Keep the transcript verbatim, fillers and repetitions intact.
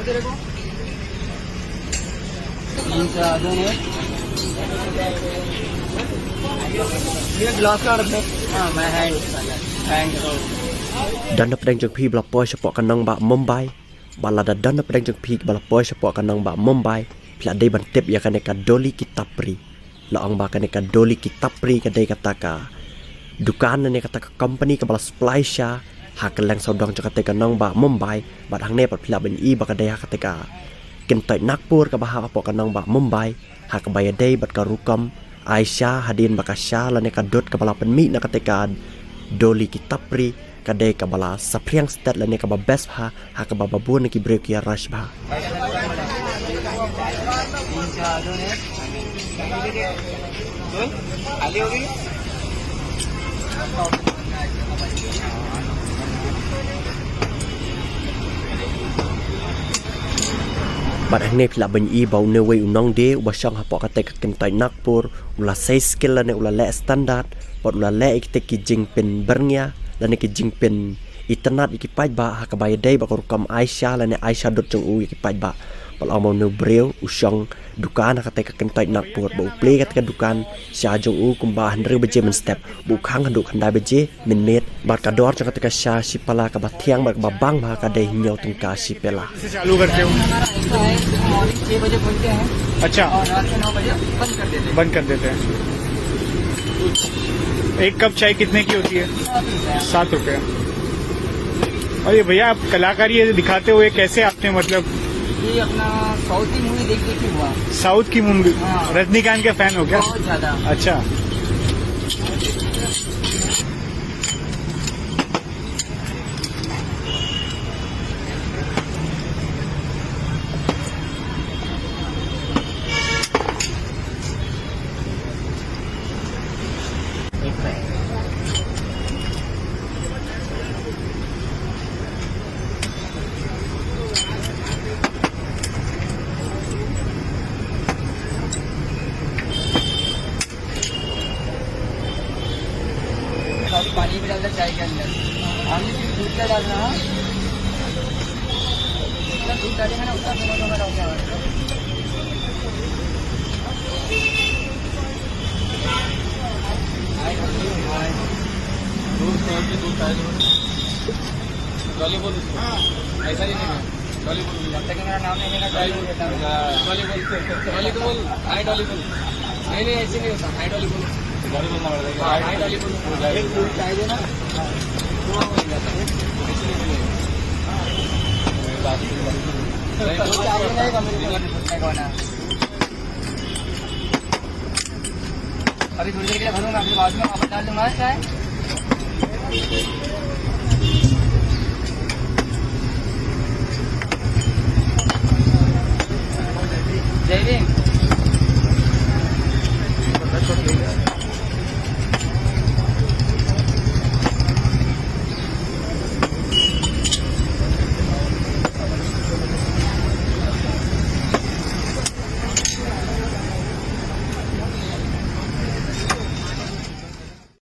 ये ग्लास का रख दे। हाँ, मैं हैंड, हैंड। Don napdeng jong phi ba la poi shapoh ka nongbah Mumbai. Ba lada don napdeng jong phi ba la poi shapoh ka nongbah Mumbai, phi la dei ban tip ïa kane ka Dolly ki Tapri. La ong ba kane ka Dolly ki Tapri ka dei kata ka dukan ne kata ka company kaba la supply sha ha kylleng sawdong jong kata ka nongbah Mumbai. Bad hangne pat phi lah ban i ba ka dei ha kata ka Kintoit Nagpur kaba hap hapoh ka nongbah Mumbai, ha kaba ïadei bad ka rukom ai sha hadien ba ka sha lane ka dud kaba la pynmih na kata ka Dolly ki Tapri ka dei kaba la saphriang stet lane kaba best bha, ha kaba babun na ki briew ki ïa rush bha. Bad hangne phi lah ban i ba une uwei u nongdie uba shong hapoh kata ka Kintoit Nagpur u la sei skill lane u la leh standard bad u la leh ïa kita ki jingpynbyrngia lane ki jingpyn itynnad ïa ki paidbah ha kaba ïadei bad ka rukom ai sha lane ai sha dud jong u ïa ki paidbah. Ba la ong ba une u briew u shong dukan ha kata ka Kintoit Nagpur ba u plie kata ka dukan sha jong u kumba hynriew baje mynstep, ba u khang haduh khyndai baje mynmiet. Bad ka dor jong kata ka sha shi pala kaba thiang bad kaba bang bha ka dei hynñiew tyngka shi pala. कैसे चालू करते हो? हमारा ऐसा है, मॉर्निंग छह बजे खोलते हैं। अच्छा। और रात को नौ बजे बंद कर देते हैं। बंद कर देते हैं। एक कप चाय कितने की होती है? सात रुपया। और ये भैया, आप कलाकारी ये दिखाते हुए कैसे आपने, मतलब? ये अपना साउथ की मूवी देख देख के हुआ। साउथ की मूवी? हाँ। रजनीकांत का फैन हो क्या? बहुत ज्यादा। अच्छा। अभी पानी भी डालना चाय के अंदर। पानी भी दूध का डालना है। जितना दूध डालेगा ना, उतना दोनों का डाल के आवाज। दूध डाल के दूध डाल दो। डॉली बोल। ऐसा ही नहीं है। डॉली बोल। जब तक मेरा नाम नहीं लेगा, डॉली बोल। डॉली बोल। डॉली तो बोल। हाय डॉली बोल। नहीं, नहीं, ऐसे नहीं होता। हाय डॉली बोल। डॉली बोलना पड़ेगा। हाँ, हाय डॉली बोल। एक दूध चाय देना। वो हो जाता है। ऐसे नहीं बोलेगा। दो चाय देना, एक अमेरिकन। अभी थोड़ी देर के लिए भरूंगा, फिर बाद में वापस डाल दूंगा चाय। जय भीम।